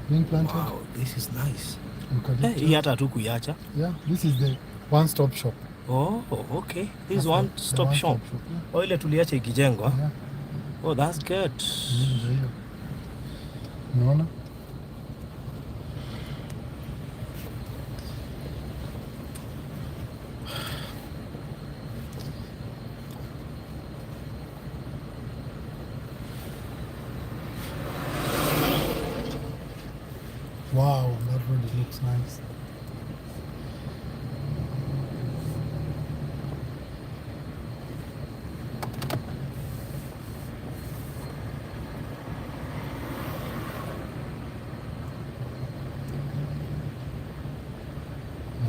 Being planted. Wow, this is nice. Eucalyptus. Hii hata tu kuiacha. Yeah, this is the one stop shop. Oh, okay. This That's is one the stop one shop. Stop shop, yeah. Oh, ile tuliacha ikijengwa. Yeah. Oh, that's good. Ndio hiyo. Unaona? Wow, that really looks nice.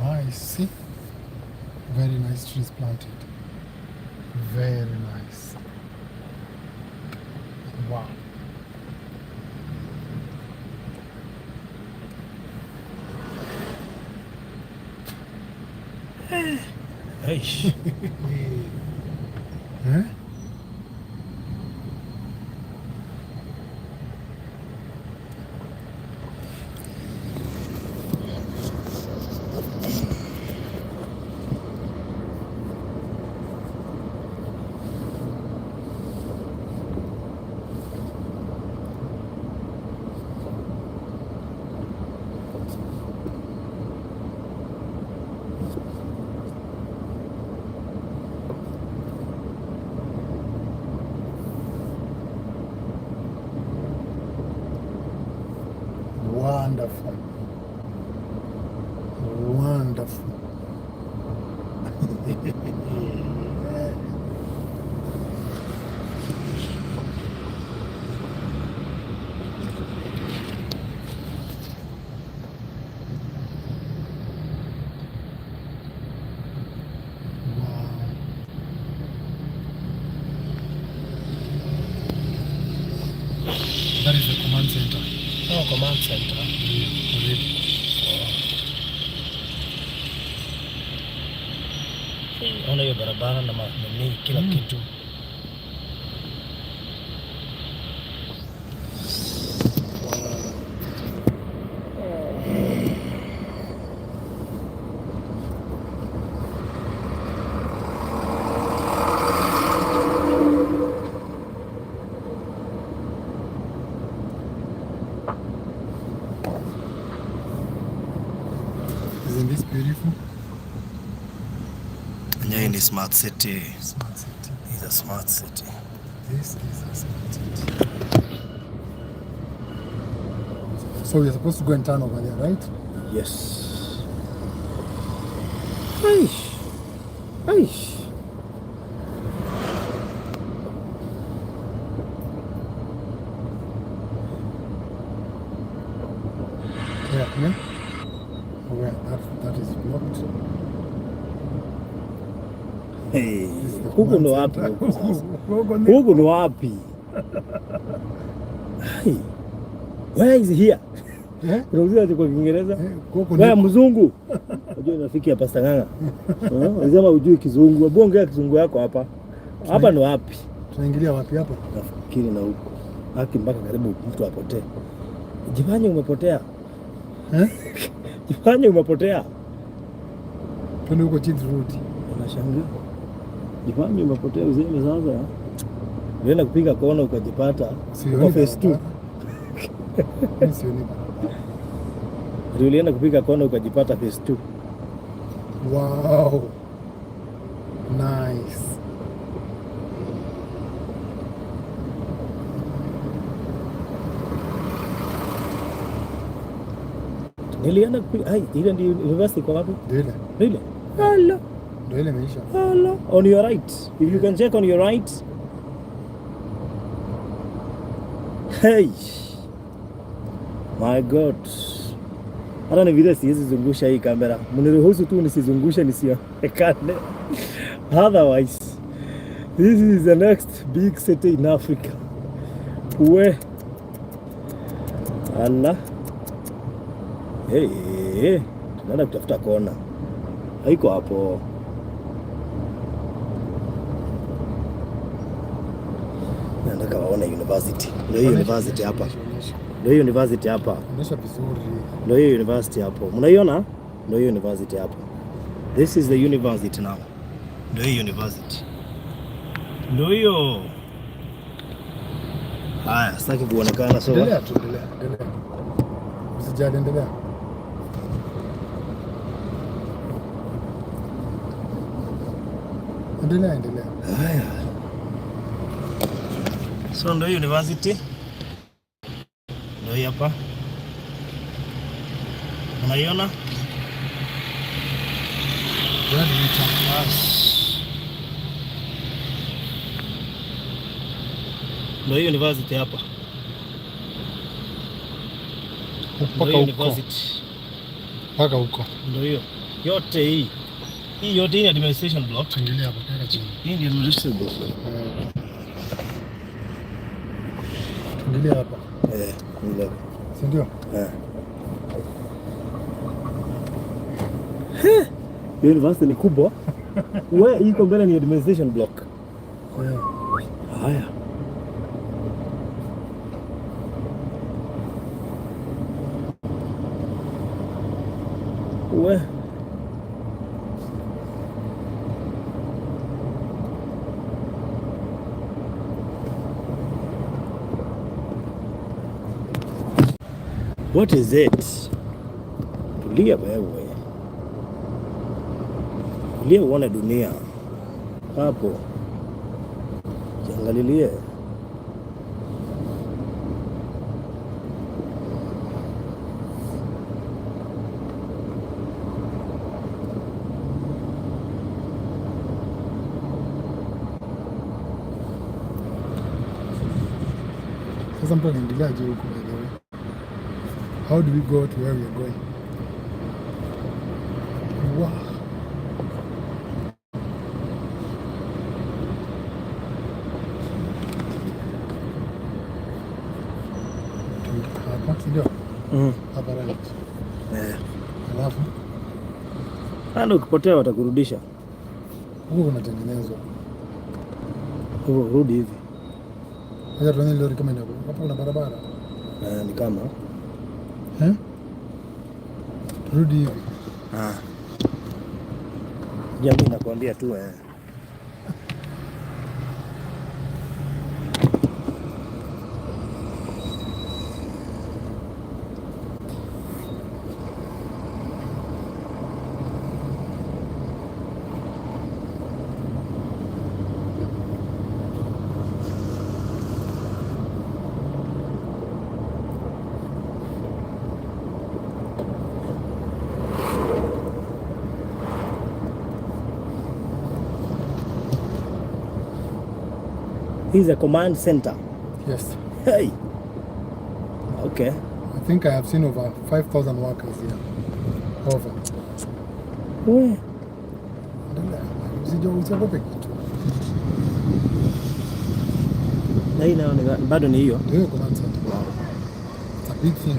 Nice. See? Very nice trees planted. Very nice. Wow. Eish. Eh? Wonderful. Wonderful. Wow. That is the command center. Oh, command center. Yeah, already. Ona hiyo barabara na nini kila kitu. Isn't this beautiful? Hii ni smart city. Smart city. It's a smart city. This is a smart city. So we're supposed to go and turn over there, right? Yes. Aish. Aish. Yeah, yeah. Oh, where that is blocked. Hey, This is the huku command ndo wapi center. huku sasa? Huko ni- Huku ni wapi? Hai. Where is here? Eh? Unauliza ati kwa Kiingereza? Eh, huko Wewe ni- mzungu. Unajua rafiki ya Pastor Ng'ang'a. Eh, unasema hujui kizungu. Hebu ongea kizungu yako hapa. Hapa ni wapi? Tunaingilia wapi hapa? Nafikiri na huko. Haki mpaka karibu mtu apotee. Jifanye umepotea. Eh? Jifanye umepotea. Twende huko chini turudi. Unashangaa. Jifanye umepotea useme sasa. Ulienda kupiga kona ukajipata Sioni uko phase 2. barabara. Mimi sioni barabara. Ndio ulienda kupiga kona ukajipata phase 2. Wow. Nice. Nilienda kupiga ai, ile ndio university kwa wapi? Ndio ile. Ile. Hello. Ndio ile imeisha. Hello. On your right. If you can check on your right. Hey. My God. Hata ni vile siwezi zungusha hii kamera. Mniruhusu tu nisizungushe nisionekane. Otherwise, this is the next big city in Africa. We. Allah. Hey, hey, tunaenda kutafuta kona. Haiko hapo. Nataka waone university. Ndio hii university hapa. Onyesha, onyesha. Ndio hiyo university hapa. Onyesha vizuri. Ndio hiyo university hapo. Mnaiona? Ndio hiyo university hapo. This is the university now. Ndio hiyo university. Ndio hiyo. Haya, sitaki kuonekana, so Endelea tu, endelea, endelea. Usijali, endelea. Endelea, endelea. Haya. So ndio hiyo university. Ndio hii hapa. Unaiona? Where do we turn? Bas. Ndio hiyo university hapa. Ndio Mpaka hiyo huko. university. Mpaka huko. Ndio hiyo. Yote hii. Hii yote hii ni administration block. Tuingilie hapo kaka chini. Hii ni administration block. Eh. Tuingilie hapa. Eh, ndio. Si ndio? Eh. Hiyo university ni kubwa. We, iko mbele ni administration block. Eh. Haya. We. What is it? Tulia wewe. Tulia uone dunia hapo, jiangalilie. Sasa mtu anaingiliaje huko, by the way? How do we go to where we are going? Wow. Hapa, si ndio? Mm. Hapa right. Eh. Alafu Yaani ukipotea watakurudisha. huko kunatengenezwa. Hivyo rudi hivi. Acha tuone lori kama ina hapo, kuna barabara. Eh, ni kama Eh? Turudi hivi. ah. Jamii nakwambia tu eh. This is a command center. Yes. Hey. Okay. I think I have seen over 5,000 workers here. Over. We. Endelea. Usiogope kitu. Na hii nayo bado ni hiyo. Ndio command center. Wow. It's a big thing.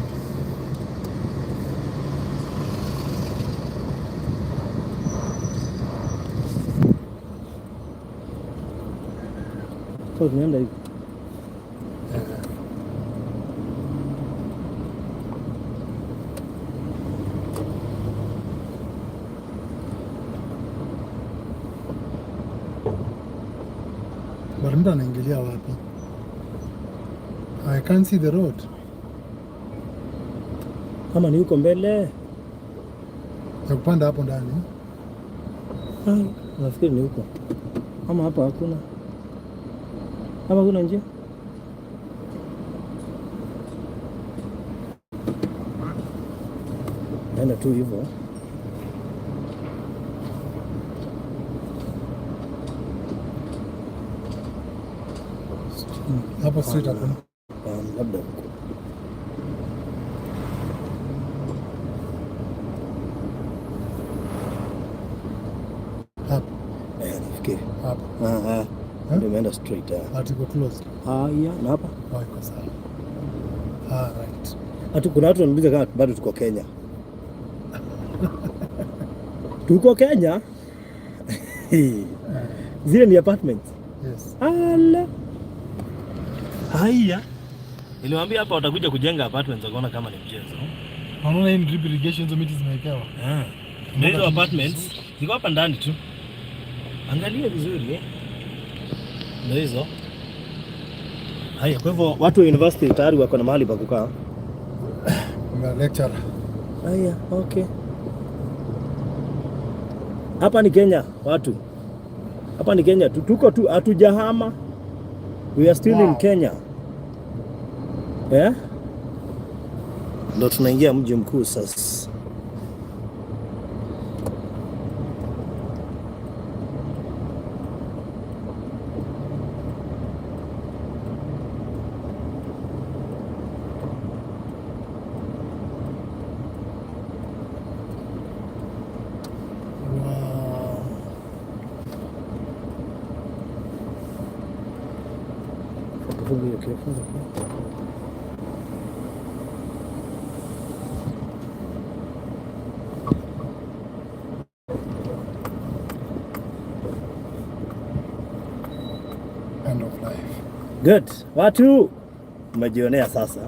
So tunaenda hivi. Eh, But mtu anaingilia wapi? I can't see the road. Kama ni huko mbele. Ya kupanda hapo ndani. Ah, nafikiri ni huko. Ama hapa hakuna. Hapa hakuna njia. Naenda tu hivyo. Hapo street hakuna. Labda huko. Hapo. Eh, nafikiri. Hapo. Ah, ah. Eh? Ndio imeenda straight. Ah. But iko closed. Ah, yeah, na hapa. Oh, iko sawa. Ah, right. Hatu kuna watu wanauliza kama bado tuko Kenya. Tuko Kenya? Zile ni apartments. Yes. Ala. Haya. Niliwaambia hapa watakuja kujenga apartments wakaona kama ni mchezo. Unaona hii ni drip irrigation, hizo miti zimewekewa. Ah. Ndio hizo apartments ziko hapa ndani tu. Angalia vizuri eh. Ndio hizo. Haya, kwa hivyo watu wa university tayari wako na mahali pa kukaa. Na lecturer. Haya, okay. Hapa ni Kenya watu. Hapa ni Kenya tu, tuko tu hatujahama. We are still in Kenya. Yeah? Ndo tunaingia mji mkuu sasa. Wow. Funga hiyo kioo, funga kioo. End of life. Good. Watu mmejionea sasa.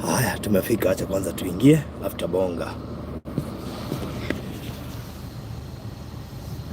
Haya, tumefika. Acha kwanza tuingie, alafu tutabonga.